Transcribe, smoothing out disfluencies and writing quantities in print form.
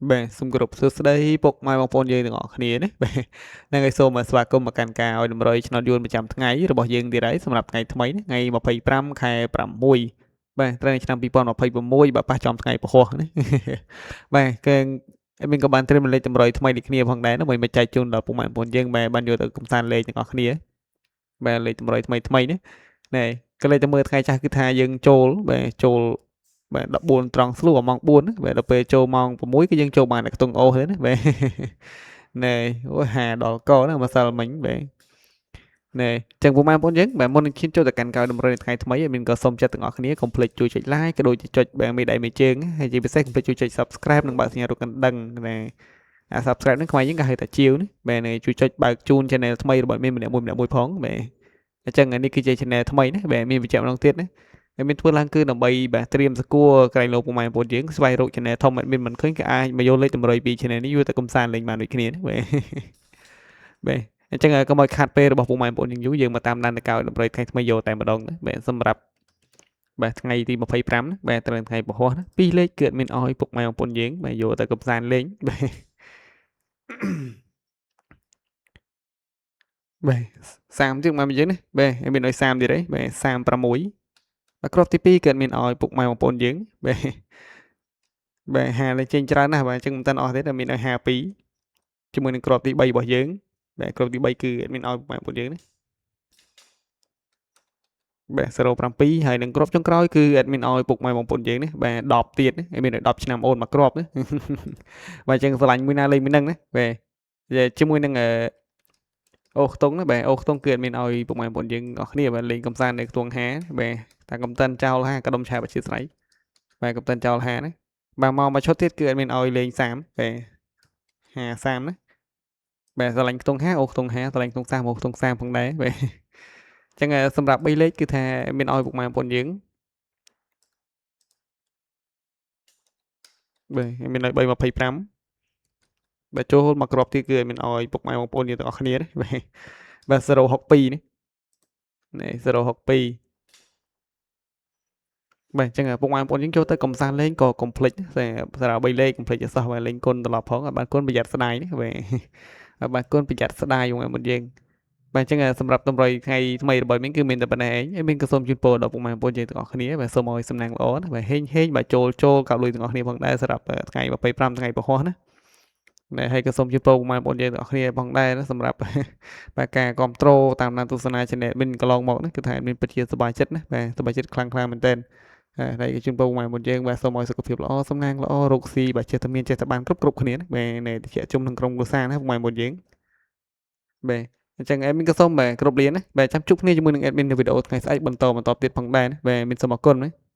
បាទសូមគោរពសួស្តីពុកម៉ែបងប្អូនយើងទាំងអស់គ្នាណាបាទហ្នឹងហើយសូមស្វាគមន៍មកកាន់ការឲ្យតម្រុយឆ្នោតយួនប្រចាំថ្ងៃរបស់យើងទៀតហើយសម្រាប់ថ្ងៃថ្មីនេះថ្ងៃ25ខែ6បាទត្រូវនៅឆ្នាំ2026បាទប៉ះចំថ្ងៃពហុណាបាទគឺមានក៏បានត្រៀមលេខតម្រុយថ្មីដូចគ្នាផងដែរដើម្បីមកចែកជូនដល់ពុកម៉ែបងប្អូនយើងបាទបានយកទៅកម្សាន្តលេខទាំងអស់គ្នាបាទលេខតម្រុយថ្មីថ្មីនេះណែក៏លេខទៅមើលថ្ងៃចាស់គឺថាយើងចូលបាទចូលបាទ14ត្រង់ស្លូម៉ោង4បាទដល់ពេលចូលម៉ោង6គឺយើងចូលបានតែខ្ទង់អូសទេណាបាទណែអូហាដល់កណាម្សិលមិញបាទណែចឹងពុកម៉ែបងប្អូនយើងបាទមុននឹងឈានចូលទៅកាន់កៅតម្រុយនៅថ្ងៃថ្មីមានក៏សូមចិត្តទាំងអស់គ្នាកុំភ្លេចជួយចុច like ក៏ដូចជាចុចបាទមេដៃមេជើងហើយជាពិសេសកុំភ្លេចជួយចុច Subscribe និងបើកសញ្ញារូបកណ្ដឹងណែអា Subscribe ហ្នឹងខ្មែរយើងក៏ហៅថាជាវណាបាទជួយចុចបើកជូន Channel ថ្មីរបស់មានម្នាក់មួយម្នាក់មួយផងបាទអញ្ចឹងនេះគឺជា Channel ថ្មីណាបាទមានបញ្ជាក់ម្ដងទៀតណាហើយមានធ្វើឡើងគឺដើម្បីបាទត្រៀមសកួរក្រែងលោកពុកម៉ែបងប្អូនយើងស្វែងរក channel ធំមានមិនឃើញក៏អាចមកយកលេខតម្រុយពី channel នេះយកទៅកំសាន្តលេងបានដូចគ្នាណាបាទបាទអញ្ចឹងកុំឲ្យខាត់ពេលរបស់ពុកម៉ែបងប្អូនយើងយូរយើងមកតាមដានតកៅតម្រុយថ្ងៃថ្មីយកតែម្ដងណាបាទសម្រាប់បាទថ្ងៃទី25ណាបាទត្រូវថ្ងៃពហុណាពីរលេខគឺអត់មានឲ្យពុកម៉ែបងប្អូនយើងបាទយកទៅកំសាន្តលេងបាទបាទ30ទៀតមកយើងណាបាទមានឲ្យ30ទៀតហីបាទ36បាទគ្រាប់ទី2កើតមានឲ្យពុកម៉ែបងប្អូនយើងបាទបាទ50លេខចេញច្រើនណាស់បាទអញ្ចឹងមិនតាន់អស់ទេតែមានឲ្យ52ជាមួយនឹងគ្រាប់ទី3របស់យើងបាទគ្រាប់ទី3គឺមានឲ្យពុកម៉ែបងប្អូនយើងណាបាទ07ហើយនឹងគ្រាប់ចុងក្រោយគឺ admin ឲ្យពុកម៉ែបងប្អូនយើងនេះបាទ10ទៀតមានឲ្យ10ឆ្នាំអូនមួយគ្រាប់ណាបាទអញ្ចឹងស្រឡាញ់មួយណាលេងមួយហ្នឹងណាបាទជាមួយនឹងអូខ្ទង់ណាបាទអូខ្ទង់គឺ admin ឲ្យពុកម៉ែបងប្អូនយើងអស់គ្នាបាទលេងកំសាន្តនៅខ្ទង់5បាទតែកំតិនចោល5ក៏ដុំឆាបអធិស្ឋានបាទកំតិនចោល5ណាបាទមកមួយឈុតទៀតគឺ admin ឲ្យលេង30បាទ50 30ណាបាទស្រឡាញ់ខ្ទង់5អូខ្ទង់5ស្រឡាញ់ខ្ទង់30អូខ្ទង់30ផងដែរបាទអញ្ចឹងសម្រាប់3លេខគឺថាមានឲ្យពុកម៉ែបងប្អូនយើងបាទមានឲ្យ325បាទចូលមកគ្រាប់ទៀតគឺមានឲ្យពុកម៉ែបងប្អូនយើងទាំងអស់គ្នាណាបាទបាទ062នេះនេះ062បាទអញ្ចឹងពុកម៉ែបងប្អូនយើងចូលទៅកំសាន្តលេងក៏កុំភ្លេចសារ3លេខកុំភ្លេចឲ្យសោះបាទលេងគុណត្រឡប់ផងឲ្យបានគុណប្រយ័ត្នស្ដាយនេះបាទបាទគុណប្រយ័ត្នស្ដាយបងប្អូនយើងបាទអញ្ចឹងសម្រាប់តម្រុយថ្ងៃថ្មីរបស់មីងគឺមានតែប៉ុណ្ណេះឯងហើយមីងក៏សូមជូនពរដល់ពុកម៉ែបងប្អូនយើងទាំងអស់គ្នាបាទសូមឲ្យសំណាងល្អណាបាទហេងហេងបាទចូលចូលកាប់លុយទាំងអស់គ្នាផងដែរសម្រាប់ថ្ងៃ25ថ្ងៃពហុណាណែហើយក៏សូមជូនពរពុកម៉ែបងប្អូនយើងទាំងអស់គ្នាផងដែរណាសម្រាប់បាទការគ្រប់គ្រងតាមដានទស្សនា Channel មីងកន្លងមកនេះគឺថាមានពិតជាសប្បាយចិត្តណាបាទសប្បាយចិត្តខ្លាំងខ្លាមែនទែនហើយក៏ជូនពរពុកម៉ែបងប្អូនយើងបាទសូមឲ្យសុខភាពល្អសំណាងល្អរកស៊ីបាទចេះតែមានចេះតែបានគ្រប់គ្រប់គ្នាណាបាទនៅតិចជុំក្នុងក្រុមគ្រួសារណាពុកម៉ែបងប្អូនយើងបាទអញ្ចឹង admin ក៏សូមបាទគ្រប់លានណាបាទចាំជួបគ្នាជាមួយនឹង admin នៅវីដេអូថ្ងៃស្អែកបន្តបន្តទៀតផងដែរណាបាទមានសូមអរគុណណា។